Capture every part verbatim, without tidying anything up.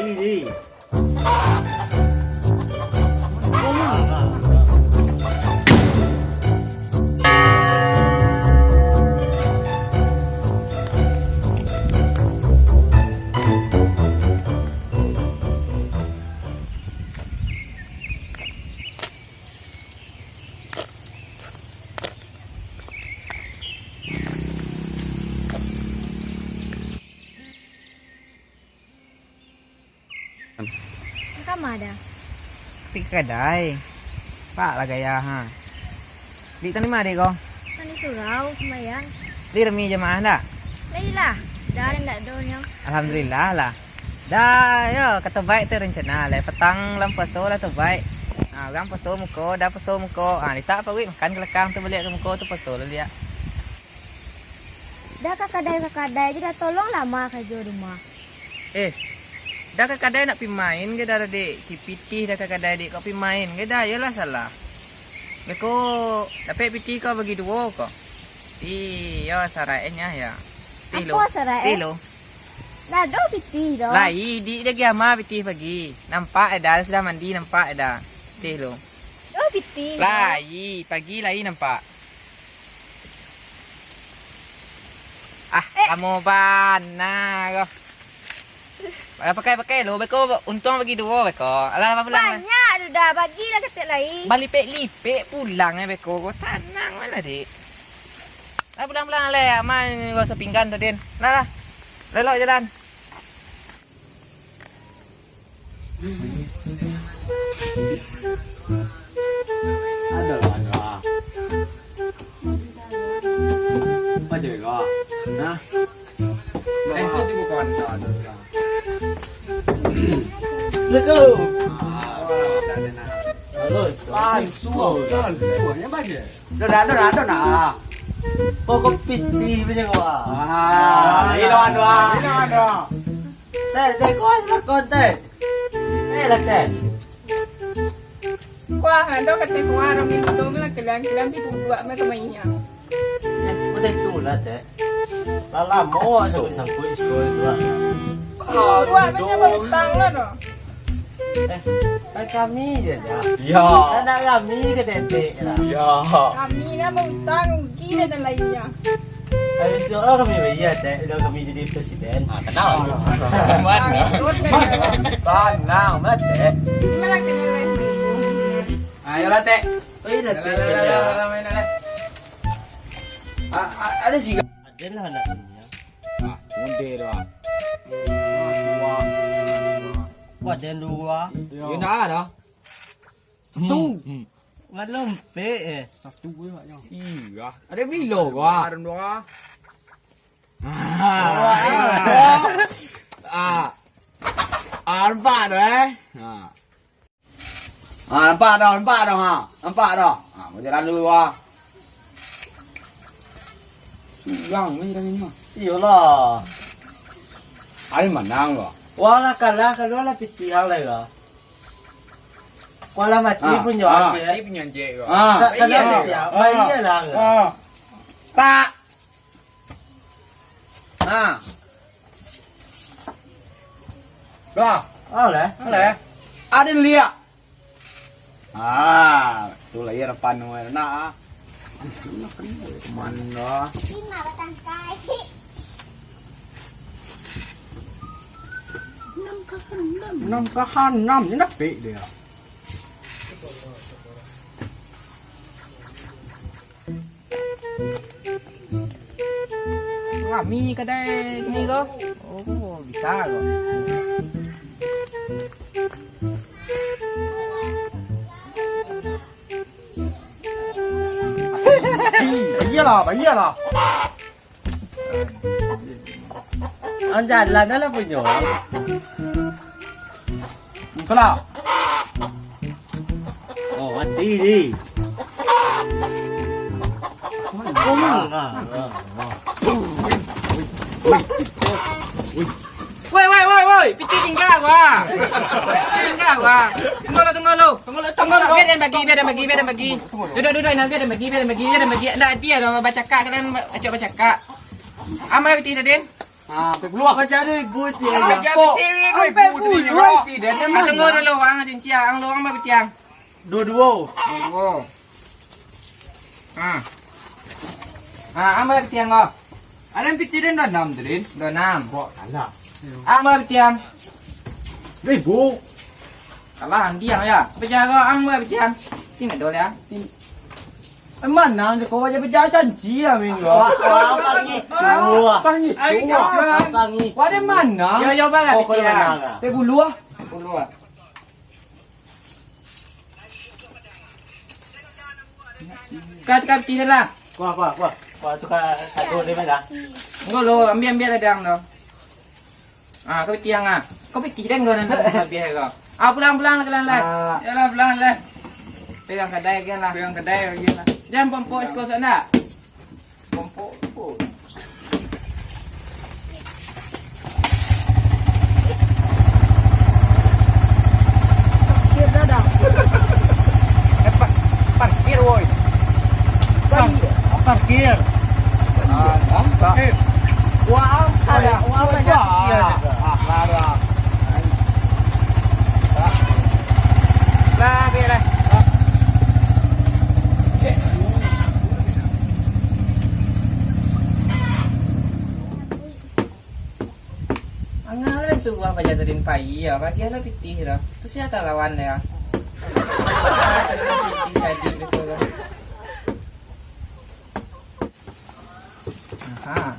Ini. Kama Da? Pai ka kadai. Pak lah gaya, ha. Dik, tadi ma dek ko? Tadi surau, sumbayang. Dik, rami jamaah ndak? Lai lah. Da, ndak do nyo. Alhamdulillah lah. Da, yo, ka tobaik tu rencana lai. Patang lah puaso lah tobaik. Ha, urang puaso muko, Da puaso muko. Ha, litak paruik makan ka lakang tu, baliak ka muko tu puaso lah liak. Da ka kadai, ka kadai je Da, tolong lah ma karajo rumah. Eh, Da ka kadai nak pai main ge Da, dek? Ki pitih Da ka kadai dek, kok pai main ge Da, iyolah salah. Beko, dapek pitih ko bagi duo ko. Iyo, saraiknyo yo. Tih lo. Apo saraik, Tih eh? Lo. Ndak ado pitih doh. Lai, dik Da gi ama pitih pagi. Nampak Da, sudah mandi nampak Da. Tih lo. Ado pitih doh. Lai, pagi lai nampak. Ah, eh. Lamo bana ko. Pakai-pakai lo, beko untuang bagi duo beko. Alah, pulang lah. Banyak tu Da, bagilah ketek lai. Balipek-lipek pulang eh beko ko. Tanang lah, dek. Lah, pulang-pulang lah, aman ko sapinggan tadi. Lah, lah. Lelok jalan. Aduh, aduh. Apa je kau? Nah. Eh, itu di bukan kau, aduh, aduh. Assalamualaikum. Ah, ada, ada, nah. Halo, Suan. Suan, Suan, yang mana? Dona, dona, dona. Pokok pitih macam ko ah. Ah, ilo ado ah. Ilo ado. Teh, teh, ko lah kon teh. Eh, lah teh. Kuah ado kate kuah, rami belum lah, kelang-kelang pi duduak mah kemainya. Eh, udah tu lah teh. Lah lamo awak sangkuik-sangkuik siko tu ah. Duduak mah nyo bautang lah tu. Eh, kan kami je, ja. Yo. Kan nak kami ka detek lah. Yo. Kami ni bautang, rugi dan lainnyo. Habis tu, oh, kami bayar, Tek. Udah kami jadi presiden. Ah, tenang. Aman. Tenang, Tek. Ayolah, Tek. Oh, iya, Tek. Alah, alah, alah, alah, main lah. Ah, ah, ada sih. Ada lah anak dunia. Ah, onde tu ah. Kau ada dua. Yo, nak ada. Satu. Hmm. Malam pe eh. Satu je agaknyo. Iya. Ada bilo gua. Ada dua. Ah. Ah. Ah, nampak tu eh. Ha. Ah, nampak dah, nampak dah, ha. Nampak dah. Ha, mau jalan dulu, ha. Surang ni jalan ni. Iyolah. Ari manang, ha. Wah lah kalah, kalah lah pitih hang lah, ha. Wah lah mati punyo, ha. Mati punyo, ha. Tak kalah pitih, ha. Bayar lah, ha. Tak. Nah. Dah. Alah. Alah. Ada liak. Ah, tu lah ya, panu nak ah. Mana? Enam kahan enam, ini dah pek dia. Rami kadai kini ko. Oh, bisa ko. Iyalah, iyalah. Ang jalan lah punyo. Engkau lah. Oh, mati ni. Kau lah. Woi, woi, woi, woi, pitih tingga gua. Pitih tingga gua. Tunggu lu, tunggu lu. Tunggu lu, tunggu lu. Biar den bagi, biar den bagi, biar den bagi. Duduk, duduk, nah, biar den bagi, biar den bagi, biar den bagi. Ndak adil lah bacakak, kalian acok bacakak. Amai pitih tadi. Ah, ampai puluah. Macam mana ibu ti? Ah, ya, ampai puluah ti, dan Ah, tunggu dulu, Wang, cincin. Ang lo, Wang, bapitiang. Duo-duo. Duo-duo. Ha. Ha, ang bapitiang ko. Ado nan pitih den duo anam tu, Din? Duo anam. Kok kalah? Ang bapitiang. Ribu. Kalah ang diang ya. Pajak ko ang bapitiang. Tingga dulu ya. Mana je kau aja pajak janji ya, Min, ko. Wah, wah, pangicu. Pangicu. Ai, jangan. Pangicu. Wah, di mana? Yo, yo, bang, Kau kalau pitiang. Mana? Teh bulu ah. Teh bulu ah. Kau tukar pitih lah. Kuah, kuah, kuah. Kuah tukar satu dia lah. Enggak lo, ambil ambil ada ang lo. Ah, kau pitih ang ah. Kau pitih dan kau nanti habis kau. Ah, pulang pulang lah, pulang lah. Ah. Yalah, pulang lah. Pegang kadai kan lah. Pegang kadai lagi lah. Jangan pompok siko sana. Kompok tu. Parkir dah dah. Eh, pa-, parkir, woi. Parkir. Parkir. Ah, parkir. Wah, ada, wah, ada. Ah, ada. Lah, biar lah. Angah lah suruah paja tadin pai, ya, bagilah pitih dah. Tu sia ka lawan dia. Pitih sadik betul lah. Aha.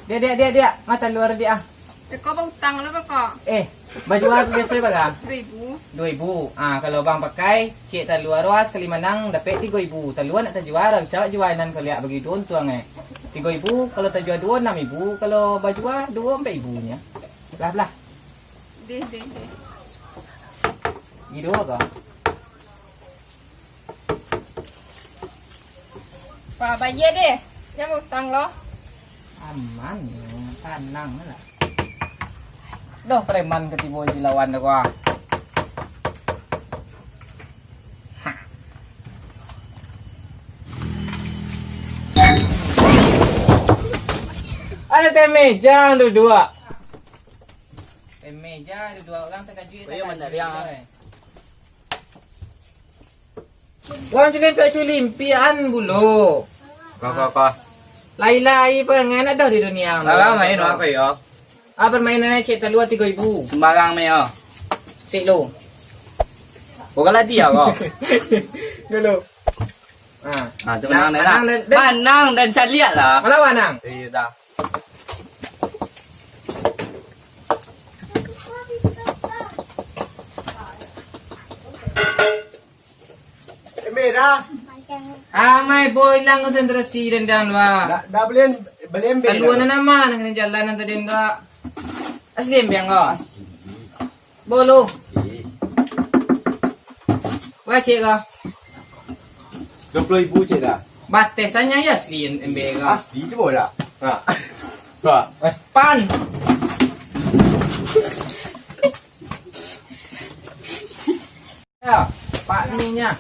Diak, diak, diak, diak. Mata luar diak ah. Beko bautang lo, beko. Eh, bajua tu biaso bara? Duo ribu. Duo ribu. Ah, kalau bang pakai, cek talua ruas kali manang dapek tigo ribu. Talua nak tajua, bisa awak jua nan kaliak bagi duo untuang eh. Tigo ribu, kalau tajua duo, anam ribu, kalau bajua duo, ampek ribu nyo. Lah, lah. Deh, deh, deh. Gido ka? Wah, bayia deh. Jan bautang lo. Aman, tanang lah. Doh, preman ka tibo di lawan dah gua. Ada teh meja duduak. Teh meja duduak urang takajuik. Wang cilimpik-cilimpikan bulo. Kau, kau, kau. Lai-lai parangai nak doh di dunia. Alah, main wak yo. Ah, permainan cek talua tigo ribu. Sembarang main yo. Sik lo. Bukan lagi ya kau. Dulu. Ah. Ah, tu menang dah. Menang dan, dan, menang dan caliak lah. Kalau menang. Iya dah. Merah. Amai bo ilang konsentrasi dendang dua. Dah, dah belian, belian bel. Kaluan nama nak kena jalan nan tadi dua. Asli embiang kau. Asli. Bolu. Okey. Wah, cek kau. Dua puluh ribu cek dah. Batesannyo ya asli embiang kau. Asli cubo dah. Ha. Ha. Eh, pan. Ya, pak ni nya.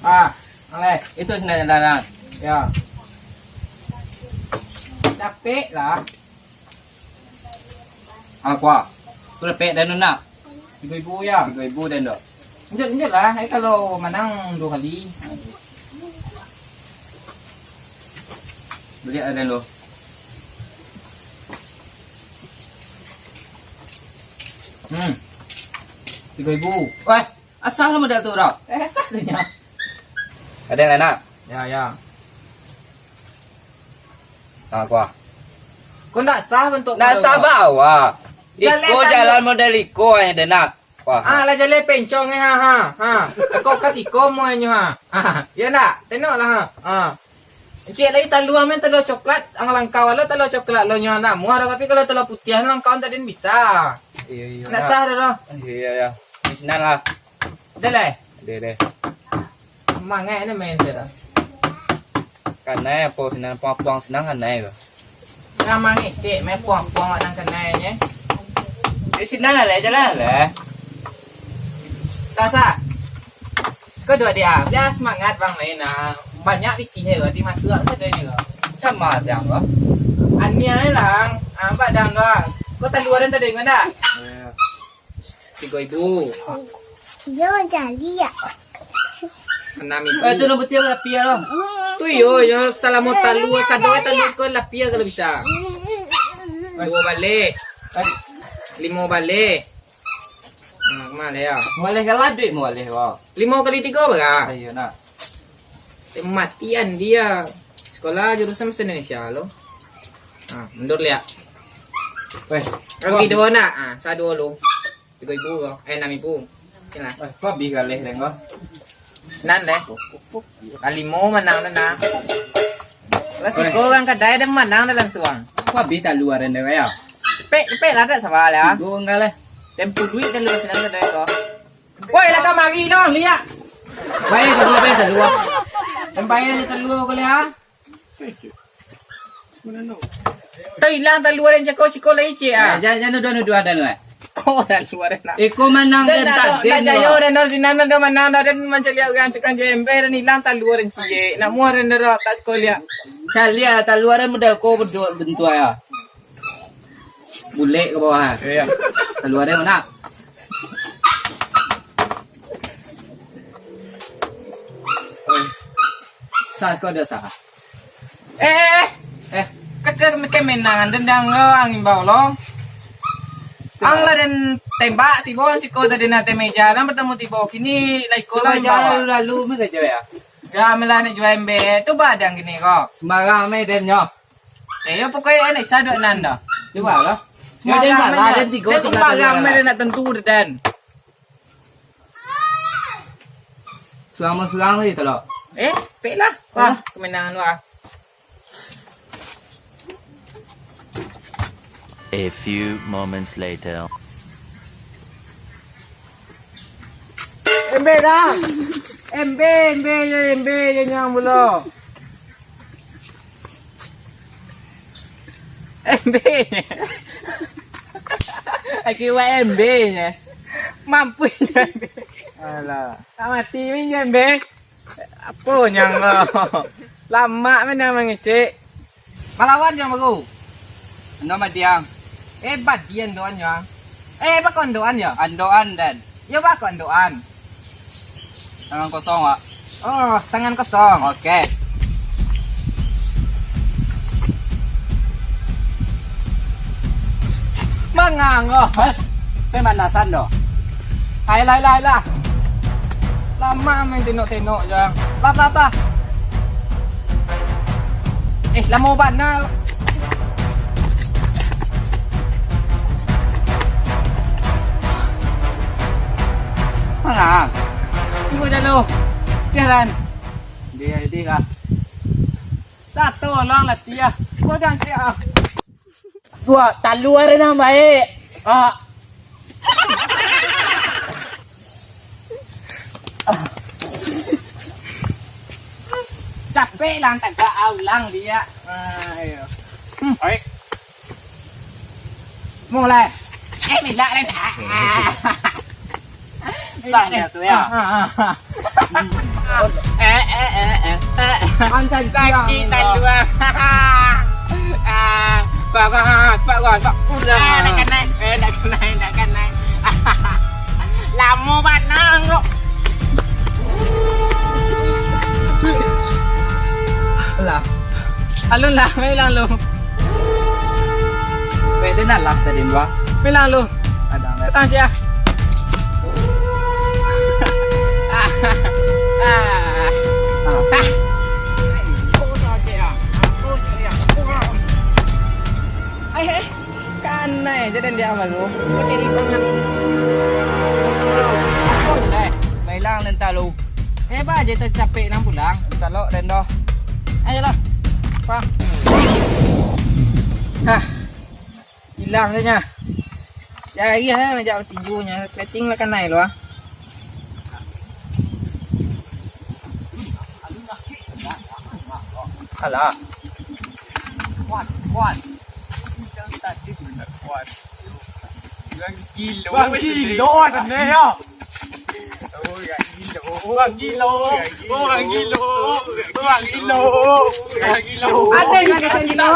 Ah, aleh. Itu senang dalam. Ya. Capek lah. Aqua. Tu lepek dan nak. Tigo ribu ya. Tigo ribu dan dok. Lanjut, lanjut lah. Eh, kalau menang dua kali. Beli ada lo. Hmm. Tigo ribu. Wah, asal lo modal tu, Bro. Eh, asal tu nya. Ada yang lain nak? Ya, ya. Ah, kuah. Kau nak sah bentuk nak kau, sah kau? Bawa. Jalan iko sah jalan lo. Model iko hanya denak. Wah. Ah, lah jaleh pencong eh, ha, ha, ha. Kau kasih kau muahnyo, ha. Ha, ya ndak? Tengoklah, ha. Ha. Cik lai talua men talua coklat, ang langkau lo talua coklat lo nyo nak muah, tapi kalau talua putiah langkau tadi bisa. Iya, iya. Nak sah dah, dah. Iya, iya. Di sini lah. Dah lah. Dah, dah. Mangai ni main sudah. Kanai apo sinan puang-puang sinan kanai tu. Nah, mangecek, main puang-puang awak nan kanai nye. Di sinan lah, jalan lah. Sasa. Suka dua dia. Dia semangat bang main ah. Banyak pitih ya, di masuk lah saja ni lah. Sama dia apa? Ania lang. Ah, Pak Dang, kau. Kau talua den tadi, mana? Tigo ribu. Yo, jadi ya. Anam ribu. Eh, tu nombor tiga lapia lah. Tu yo, yo, salamo talua, sado talua ko lapia kalau bisa. Duo baleh. Limo baleh. Hmm, kama lah ya? Mualeh kalah duit mualeh ko. Limo kali tigo bara? Ayo nak. Matian dia. Sekolah jurusan bahasa Indonesia lo. Ha, mundur liak. Weh, aku tidur nak. Ha, sa duo lo. Tigo ribu ko. Eh, enam ribu. Sini lah. Weh, kau habis galeh deh kau. Nan deh. Lah limo manang dah nak. Lah siko urang kadai dah manang dah langsuang. Kau habis talua deh ya. Cepek, cepek lah dak sabar lah. Tigo enggak lah. Tempo duit talua sinan dah ko. Woi, lah kamari no, liak. Baik talua, baik talua. Tempai talua ko liak. Tailang talua den cako siko lai ciek ah. Jan, jan nuduah-nuduah dah nuduah. Ko talua den nak. Iko manang den tadi. Nak jayo den dah sinan dah manang dah den mancaliak urang tukang jual ember den ilang talua den ciek. Nak muah den dah tak siko liak. Caliak talua den model ko bentuk bentuk ya. Bulek ka bawah. Iyo. Talua den nak. Sa ko dah sa. Eh, eh, eh. Kakak mikir menangan dendang ko angin bau lo. Ang lah den tembak tibo siko tadi na ateh meja nan batamu tibo kini lah iko lah angin bau. Lalu-lalu mi sajo ya. Dah melah nak jual ember tu badang kini ko. Sembarang me den nyo. Eh, yo pokoknya enak sadok nan dah. Cuba lah. Sembarang me den tigo sembarang me den nak tentu den. Surang-surang tadi tu lo. Eh, pek lah. Wah, kemenangan wah. A few moments later. Embe dah. Embe, embe je, embe je nyang bulo. Embe. Aki wa embe nya. Mampu nya. Alah. Tak mati ni nya embe. Apo nya ko? Lamak mah nya mangecek. Malawan nya baru. Ando madiang. Eh, badian doan nya. Eh, bako andoan yo? Andoan den. Yo bako andoan. Tangan kosong, Wak. Oh, tangan kosong. Oke. Mangango. Mas, pemanasan doh. Ayolah, ayolah, ayolah. Lama main tenok-tenok je. Bah, bah, bah. Eh, lamo bana. Manga? Tunggu dulu. Jalan. Dia, dia lah. Satu orang lah dia. Kau jangan dia. Dua, talua nan baik. Ah. Capek lah, tak gak ulang dia. Ah, ayo. Hmm, baik. Mulai. Eh, milak lah. Sah dah tu, ya? Ah, ah, ah. Eh, eh, eh, eh, eh. Mancang sakit siang, talua. Ah, bagas, bagas, bagas. Udah. Eh, nak kanai. Eh, nak kanai, nak kanai. Lamo banang, bro. Lah. Alun lah, main lang lu. Weh, dia nak lah tadi, Mbak. Main lang lu. Ada, Mbak. Petang siah. Ah. Ah. Ah. Eh, eh. Kanai je den diam baru. Kau cari pangan. Apo je deh? Bailang den talu. Eh, ba je tacapek nang pulang. Talok den doh. Ayolah. Pang. Hah. Hilang je nya. Jari ha majak tinju nya. Sleting lah kanai lu ah. Alah. Kuat, kuat. Kuat. Urang gilo. Urang gilo sana yo. Urang gilo. Urang gilo. Urang gilo. Urang gilo. Urang gilo. Ada yang ada yang gilo.